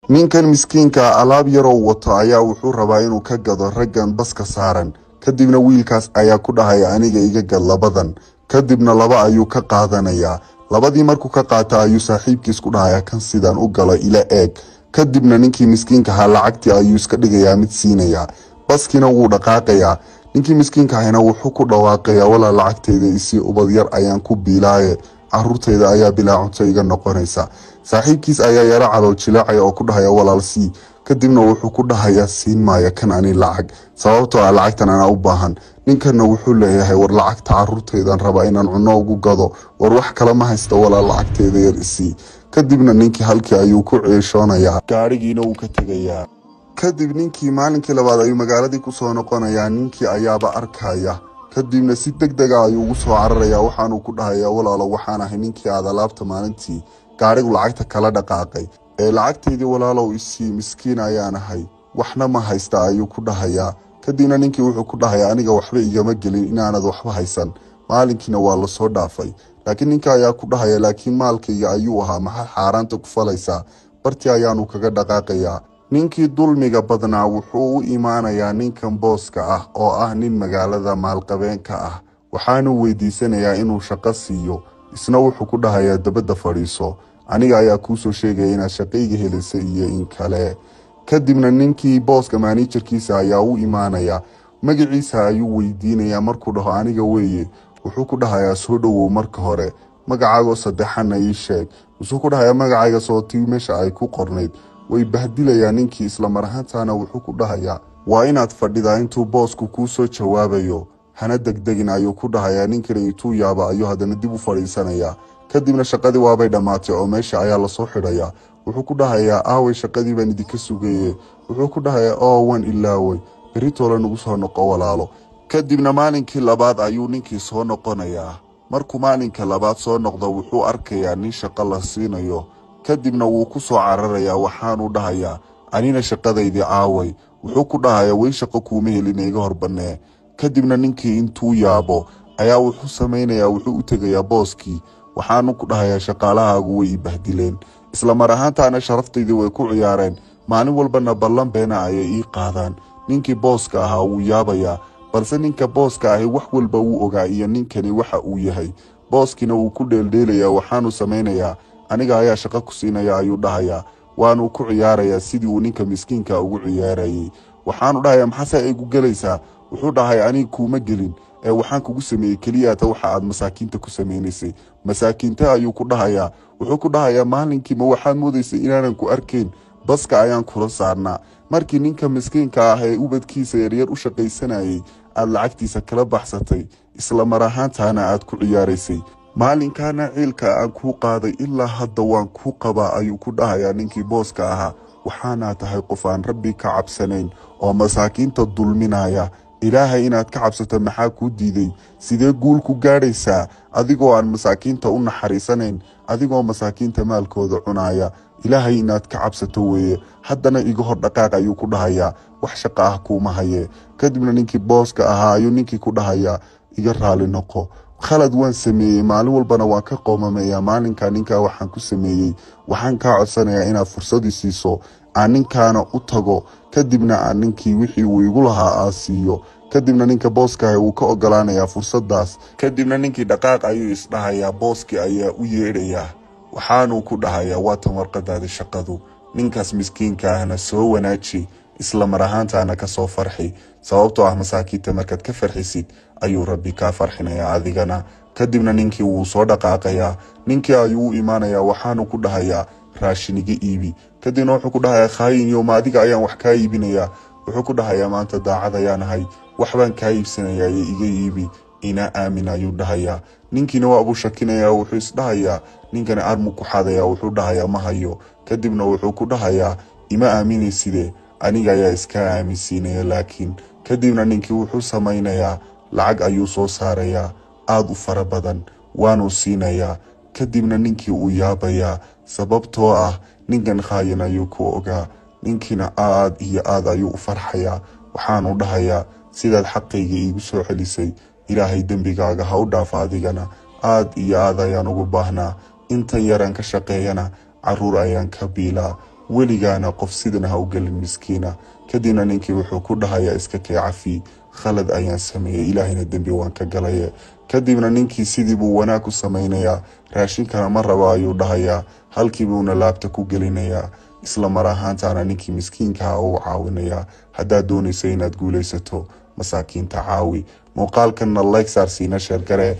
Ninkan miskiinka alaab yaroo wato ayaa wuxuu rabaa inuu ka gado raggan baska saaran. Kadibna wiilkaas ayaa ku dhahaya, "Aniga iga gad labadan." Kadibna laba ayuu ka qaadanayaa. Labadii markuu ka qaata ayuu saaxiibkiis ku dhahayaa, "Kan sidaan u galo ila eeg." Kadibna ninkii miskiinka ahaa lacagtii ayuu iska dhigayaa mid siinayaa. Baskiina wuu dhaqaaqayaa. Ninkii miskiinka ahina wuxuu ku dhawaaqayaa, "Walaa, lacagteyda isii, ubad yar ayaan ku biilaaye, caruurtayda ayaa bilaa cunto iga noqonaysa." Saaxiibkiis ayaa yaro calool jilaacaya oo ku dhahaya, "Walaal, sii." Kadibna wuxuu ku dhahayaa, "Siin maayo kan ani lacag, sababtoo ah lacagtan anaa u baahan." Ninkanna wuxuu leeyahay, "War, lacagta caruurtaydan rabaa inaan cunno ugu gado, war wax kale ma haysta, walaal, lacagteyda yar isii." Kadibna ninkii halkii ayuu ku ciishoonayaa, gaadhigiina wuu ka tegayaa. Kadib ninkii maalinkii labaad ayuu magaaladii kusoo noqonayaa. Ninkii ayaaba arkaya. Kadibna si deg dega ayuu ugu soo cararayaa, waxaanuu ku dhahayaa, "Walaalo, waxaan ahay ninkii aad alaabta maalintii gaadhigu lacagta kala dhaqaaqay ee lacagtaydii, walaalow, isii, miskiin ayaan ahay, waxna ma haysta," ayuu ku dhahayaa. Kadibna ninkii wuxuu ku dhahayaa, "Aniga waxba igama gelin inaanad waxba haysan, maalinkiina waa lasoo dhaafay." Laakiin ninka ayaa ku dhahaya, "Laakiin maalkayga ayuu ahaa, maxaa xaaraanta ku falaysaa?" Bartii ayaanu kaga dhaqaaqayaa. Ninkii dulmiga badnaa wuxuu u imaanayaa ninkan booska ah oo ah nin magaalada maalqabeenka ah, waxaanuu weydiisanayaa inuu shaqo siiyo. Isna wuxuu ku dhahayaa, "Dabadda fadhiiso, aniga ayaa kuu soo sheegaya inaad shaqayga helaysa iyo in kale." Kadibna ninkii booska managerkiisa ayaa u imaanaya. Magaciisa ayuu weydiinayaa. Markuu dhaho, "Aniga weeye," wuxuu ku dhahayaa, "Soo dhowow, marka hore magacaagoo saddexanna ii sheeg." Wuxuu ku dhahayaa, "Magacayga sootii meesha ay ku qornayd." Way bahdilayaa ninkii. Isla mar ahaantaana wuxuu ku dhahayaa, "Waa inaad fadhidaa intuu boosku kuu soo jawaabayo, hana degdegin," ayuu ku dhahayaa. Ninkani intuu yaaba ayuu haddana dib u fadhiisanayaa. Kadibna shaqadii waabay dhammaatay oo meesha ayaa lasoo xidhayaa. Wuxuu ku dhahayaa, "Aaway shaqadii baan idinka sugaye?" Wuxuu ku dhahayaa, "Oo waan ilaaway, beritoole nagu soo noqo, walaalo." Kadibna maalinkii labaad ayuu ninkii soo noqonayaa. Markuu maalinka labaad soo noqdo, wuxuu arkayaa nin shaqo la siinayo. Kadibna wuu ku soo cararayaa, waxaanuu dhahayaa, "Anina shaqadaydii aaway?" Wuxuu ku dhahayaa, "Weli shaqo kuuma helin, iga hor bannee." Kadibna ninkii intuu yaabo ayaa wuxuu samaynayaa, wuxuu u tegayaa booskii, waxaanu ku dhahayaa, "Shaqaalahaagu way i bahdileen, isla mar ahaantaana sharaftaydii way ku ciyaareen, maalin walbana ballan beena ayay ii qaadaan." Ninkii booska ahaa wuu yaabayaa, balse ninka booska ahi wax walba wuu ogaa iyo ninkani waxa uu yahay. Booskiina wuu ku dheeldheelayaa, waxaanu samaynayaa, "Aniga ayaa shaqo ku siinaya," ayuu dhahayaa. Waanuu ku ciyaarayaa sidii uu ninka miskiinka ugu ciyaarayay. Waxaanu dhahayaa, "Maxaase igu gelaysaa?" Wuxuu dhahay, "Aniga kuuma gelin ee waxaan kugu sameeyey keliyaata waxa aad masaakiinta ku samaynaysay." "Masaakiinta?" ayuu ku dhahayaa. Wuxuu ku dhahayaa, "Maalinkii ma waxaad moodaysay inaanan ku arkayn? Baska ayaan kula saarnaa. Markii ninka miskiinka ah ee ubadkiisa yaryar u shaqaysanayay aad lacagtiisa kala baxsatay, isla mar ahaantaana aad ku ciyaaraysay, maalinkaana ciilka aan kuu qaaday ilaa hadda waan kuu qabaa," ayuu ku dhahayaa ninkii booska ahaa. "Waxaanaa tahay qof aan Rabbi ka cabsanayn oo masaakiinta dulminaya. Ilaahay inaad ka cabsato maxaa kuu diiday? Sidee guul ku gaadhaysaa adigoo aan masaakiinta u naxariisanayn, adigoo masaakiinta maalkooda cunaya? Ilaahay inaad ka cabsato weeye. Haddana iga hor dhaqaaq," ayuu ku dhahayaa, "wax shaqo ah kuuma haye." Kadibna ninkii booska ahaa ayuu ninkii ku dhahayaa, "Iga raali noqo, khalad waan sameeyey, maalin walbana waan ka qoomameeyaa maalinka ninkaa waxaan ku sameeyey. Waxaan kaa codsanayaa inaad fursadii siiso aan ninkaana u tago, kadibna aan ninkii wixii uu igu lahaa aan siiyo." Kadibna ninka booskaah wuu ka ogolaanayaa fursadaas. Kadibna ninkii dhaqaaq ayuu isdhahayaa. Booskii ayaa u yeedhayaa, waxaanuu ku dhahayaa, "Waatan warqadaadi shaqadu, ninkaas miskiinka ahna soo wanaaji, isla mar ahaantaana ka soo farxi, sababtoo ah masaakiinta markaad ka farxisid ayuu Rabbi kaa farxinayaa adigana." Kadibna ninkii wuu soo dhaqaaqayaa. Ninkii ayuu u imaanayaa, waxaanu ku dhahayaa, "Raashin iga iibi." Kadibna wuxuu ku dhahayaa, "Khaayin yowma, adiga ayaan wax kaa iibinayaa?" Wuxuu ku dhahayaa, "Maanta daacad ayaan ahay, waxbaan kaa iibsanayaa iyo iga iibi, ina aamin," ayuu dhahayaa. Ninkiina waa buu shakinayaa. Wuxuu isdhahayaa, "Ninkani armuu ku xadayaa." Wuxuu dhahayaa, "Ma hayo." Kadibna wuxuu ku dhahayaa, "Ima aaminayside, aniga ayaa iska aaminsiinaya." Laakiin kadibna ninkii wuxuu samaynayaa, lacag ayuu soo saarayaa aada u fara badan, waanuu siinayaa. Kadibna ninkii uu yaabayaa, sababtoo ah ninkan khaayan ayuu ku ogaa. Ninkiina aad iyo aad ayuu u farxayaa, waxaanu dhahayaa, "Sidaad xaqayga iigu soo celisay, Ilaahay dembigaaga ha u dhaafa adigana. Aad iyo aad ayaan ugu baahnaa, intan yaraan ka shaqeeyana caruur ayaan ka biilaa." Weligaana qof sidan ha u gelin miskiina. Kadibna ninkii wuxuu ku dhahayaa, iska kay cafi, khalad ayaan sameeyey, Ilaahayna dembi waan ka galaye. Kadibna ninkii sidii buu wanaag ku samaynayaa. Raashinkana ma rabo ayuu dhahayaa, halkii buuna laabta ku gelinayaa. Isla mar ahaantaana ninkii miskiinkaha uu caawinayaa. Haddaad doonayso inaad guulaysato, masaakiinta caawi. Muuqaalkanna like saar, siina share garee.